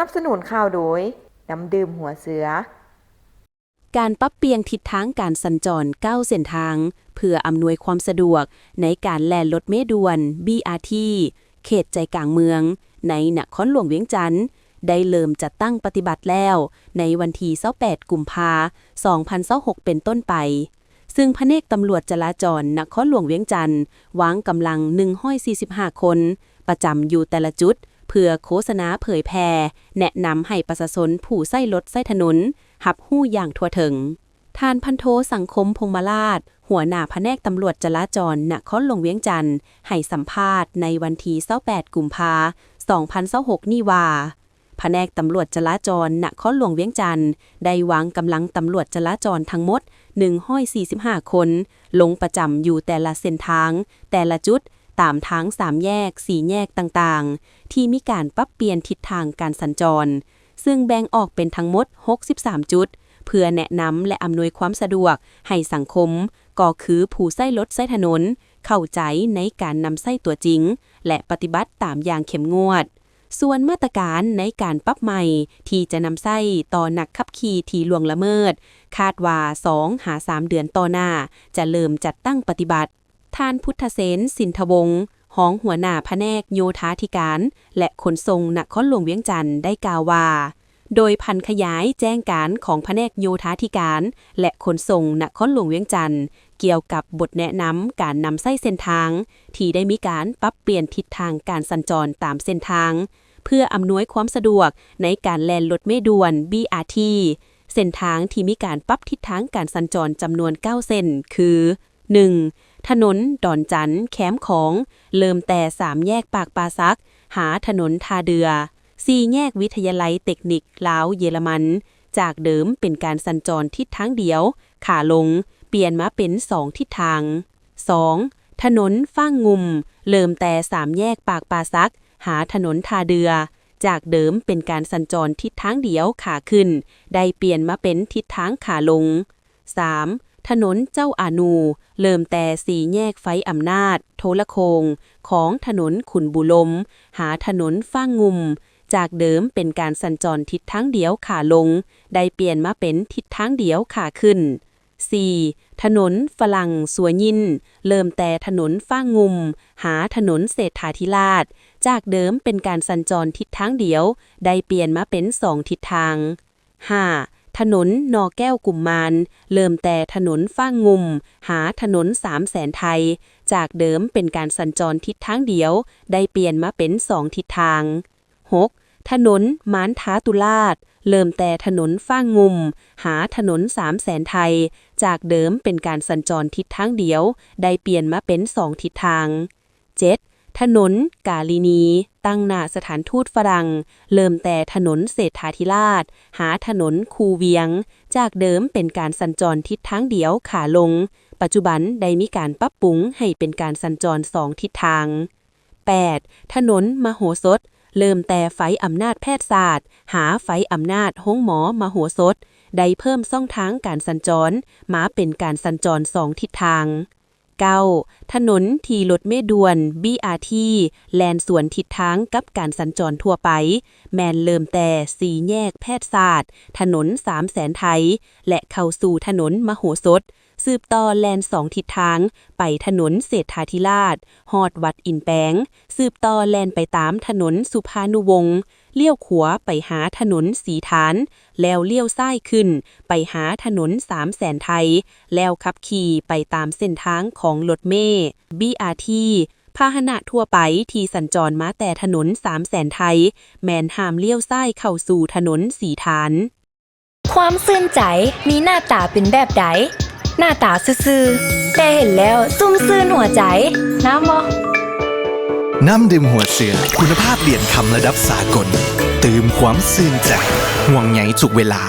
ສະໜັບສະໜູນຂ່າວໂດຍ ນ້ຳດື່ມຫົວເສືອ. ການປັບປ່ຽນທິດທາງການສັນຈອນເກົ້າເສັ້ນທາງ ເພື່ອອຳນວຍຄວາມສະດວກໃນການແລ່ນລົດເມດ່ວນ ບີອາທີ ເຂດໃຈກາງເມືອງ ໃນນະຄອນຫຼວງວຽງຈັນ ໄດ້ເລີ່ມຈັດຕັ້ງປະຕິບັດແລ້ວ ໃນວັນທີຊາວແປດ ກຸມພາ ສອງພັນຊາວຫົກ ເປັນຕົ້ນໄປ. ຊຶ່ງພະແນກຕຳຫຼວດຈະລາຈອນນະຄອນຫຼວງວຽງຈັນ ວາງກຳລັງໜຶ່ງຮ້ອຍສີ່ສິບຫ້າຄົນ ປະຈຳຢູ່ແຕ່ລະຈຸດ ເພື່ອໂຄສະນາເຜີຍແຜ່ ແນະນຳໃຫ້ປະຊາຊົນຜູ້ໃຊ້ລົດໃຊ້ຖະໜົນ ຮັບຮູ້ຢ່າງທົ່ວເຖິງ. ທ່ານພັນໂທ ສັງຄົມ ພົມມະລາດ ຫົວໜ້າພະແນກຕຳຫຼວດຈະລາຈອນນະຄອນຫຼວງວຽງຈັນ ໃຫ້ສຳພາດໃນວັນທີຊາວແປດ ກຸມພາ ສອງພັນຊາວຫົກ ນີ້ວ່າ ພະແນກຕຳຫຼວດຈະລາຈອນນະຄອນຫຼວງວຽງຈັນ ໄດ້ວາງກຳລັງຕຳຫຼວດຈະລາຈອນທັງໝົດໜຶ່ງຮ້ອຍສີ່ສິບຫ້າຄົນ ລົງປະຈຳຢູ່ແຕ່ລະເສັ້ນທາງ, ແຕ່ລະຈຸດ ຕາມທາງສາມແຍກ, ສີ່ແຍກຕ່າງໆ ທີ່ມີການປັບປ່ຽນທິດທາງການສັນຈອນ, ຊຶ່ງແບ່ງອອກເປັນທັງໝົດຫົກສິບສາມຈຸດ ເພື່ອແນະນຳ ແລະ ອຳນວຍຄວາມສະດວກໃຫ້ສັງຄົມ, ກໍຄືຜູ້ໃຊ້ລົດໃຊ້ຖະໜົນ ເຂົ້າໃຈໃນການນຳໃຊ້ຕົວຈິງ ແລະ ປະຕິບັດຕາມຢ່າງເຂັ້ມງວດ. ສ່ວນມາດຕະການໃນການປັບໃໝ່ທີ່ຈະນຳໃຊ້ຕໍ່ນັກຂັບຂີ່ທີ່ລ່ວງລະເມີດ ຄາດວ່າສອງຫາສາມເດືອນຕໍ່ໜ້າ ຈະເລີ່ມຈັດຕັ້ງປະຕິບັດ. ທ່ານ ພຸດທະເສນ ສິນທະວົງ ຮອງຫົວໜ້າພະແນກໂຍທາທິການ ແລະ ຂົນສົ່ງນະຄອນຫຼວງວຽງຈັນ ໄດ້ກ່າວວ່າ ໂດຍຜັນຂະຫຍາຍແຈ້ງການຂອງພະແນກໂຍທາທິການ ແລະ ຂົນສົ່ງນະຄອນຫຼວງວຽງຈັນ ກ່ຽວກັບບົດແນະນຳການນຳໃຊ້ເສັ້ນທາງ ທີ່ໄດ້ມີການປັບປ່ຽນທິດທາງການສັນຈອນຕາມເສັ້ນທາງ ເພື່ອອຳນວຍຄວາມສະດວກໃນການແລ່ນລົດເມດ່ວນ ບີອາທີ ເສັ້ນທາງທີ່ມີການປັບທິດທາງການສັນຈອນຈຳນວນເກົ້າເສັ້ນ ຄື ໜຶ່ງ ຖະໜົນດອນຈັນ ແຄມຂອງ ເລີ່ມແຕ່ສາມແຍກປາກປ່າສັກ ຫາຖະໜົນທ່າເດື່ອ ສີ່ແຍກວິທະຍາໄລເຕັກນິກລາວເຢຍລະມັນ ຈາກເດີມເປັນການສັນຈອນທິດທາງດຽວ ຂາລົງ ປ່ຽນມາເປັນສອງທິດທາງ. ສອງ ຖະໜົນຟາງງຸ່ມ ເລີ່ມແຕ່ສາມແຍກປາກປ່າສັກ ຫາຖະໜົນທ່າເດື່ອ ຈາກເດີມເປັນການສັນຈອນທິດທາງດຽວຂາຂຶ້ນ ໄດ້ປ່ຽນມາເປັນທິດທາງຂາລົງ. ສາມ ຖະໜົນເຈົ້າອານູ ເລີ່ມແຕ່ສີ່ແຍກໄຟອຳນາດ ໂທລະໂຂ່ງ ຂອງຖະໜົນຂຸນບູລົມ ຫາຖະໜົນຟາງງຸ່ມ ຈາກເດີມເປັນການສັນຈອນທິດທາງດຽວຂາລົງ ໄດ້ປ່ຽນມາເປັນທິດທາງດຽວຂາຂຶ້ນ. ສີ່ ຖະໜົນຝຣັ່ງສັວຍິນ ເລີ່ມແຕ່ຖະໜົນຟາງງຸ່ມ ຫາຖະໜົນເສດຖາທິລາດ ຈາກເດີມເປັນການສັນຈອນທິດທາງດຽວ ໄດ້ປ່ຽນມາເປັນສອງທິດທາງ. ຫ້າ ຖະໜົນໜໍ່ແກ້ວກຸມມານ ເລີ່ມແຕ່ຖະໜົນຟາງງຸ່ມ ຫາຖະໜົນສາມແສນໄທ ຈາກເດີມເປັນການສັນຈອນທິດທາງດຽວ ໄດ້ປ່ຽນມາເປັນສອງທິດທາງ. ຫົກ ຖະໜົນມານທາຕຸລາດ ເລີ່ມແຕ່ຖະໜົນຟາງງຸ່ມ ຫາຖະໜົນສາມແສນໄທ ຈາກເດີມເປັນການສັນຈອນທິດທາງດຽວ ໄດ້ປ່ຽນມາເປັນສອງທິດທາງ. ເຈັດ ຖະໜົນກາລິນີ ຕັ້ງໜ້າສະຖານທູດຝຣັ່ງ ເລີ່ມແຕ່ຖະໜົນເສດຖາທິລາດ ຫາຖະໜົນຄູວຽງ ຈາກເດີມເປັນການສັນຈອນທິດທາງດຽວຂາລົງ, ປັດຈຸບັນໄດ້ມີການປັບປຸງໃຫ້ເປັນການສັນຈອນສອງທິດທາງ. ແປດ ຖະໜົນມະໂຫສົດ ເລີ່ມແຕ່ໄຟອຳນາດແພດສາດ ຫາໄຟອຳນາດໂຮງໝໍມະໂຫສົດ ໄດ້ເພີ່ມຊ່ອງທາງການສັນຈອນມາເປັນການສັນຈອນສອງທິດທາງ. ເກົ້າ ຖະໜົນທີ່ລົດເມດ່ວນ ບີອາທີ ແລ່ນສວນທິດທາງກັບການສັນຈອນທົ່ວໄປ ແມ່ນເລີ່ມແຕ່ສີ່ແຍກແພດສາດ ຖະໜົນສາມແສນໄທ ແລະ ເຂົ້າສູ່ຖະໜົນມະໂຫສົດ, ສືບຕໍ່ແລ່ນສອງທິດທາງໄປຖະໜົນເສດຖາທິລາດ ຮອດວັດອິນແປງ, ສືບຕໍ່ແລ່ນໄປຕາມຖະໜົນສຸພານຸວົງ, ລ້ຽວຂວາໄປຫາຖະໜົນສີຖານ, ແລ້ວລ້ຽວຊ້າຍຂຶ້ນໄປຫາຖະໜົນສາມແສນໄທ, ແລ້ວຂັບຂີ່ໄປຕາມເສັ້ນທາງຂອງລົດເມ ບີອາທີ. ພາຫະນະທົ່ວໄປທີ່ສັນຈອນມາແຕ່ຖະໜົນສາມແສນໄທ ແມ່ນຫ້າມລ້ຽວຊ້າຍເຂົ້າສູ່ຖະໜົນສີຖານ. ຄວາມຊື່ນໃຈມີໜ້າຕາເປັນແບບໃດ? ໜ້າຕາຊື່ໆ ແຕ່ເຫັນແລ້ວຊຸ່ມຊື່ນຫົວໃຈ. ງາມບໍ່? ນ້ຳດື່ມຫົວເສືອ ຄຸນນະພາບຫຼຽນຄຳລະດັບສາກົນ ຕື່ມຄວາມຊື່ນໃຈ ຫ່ວງໃຍທຸກເວລາ.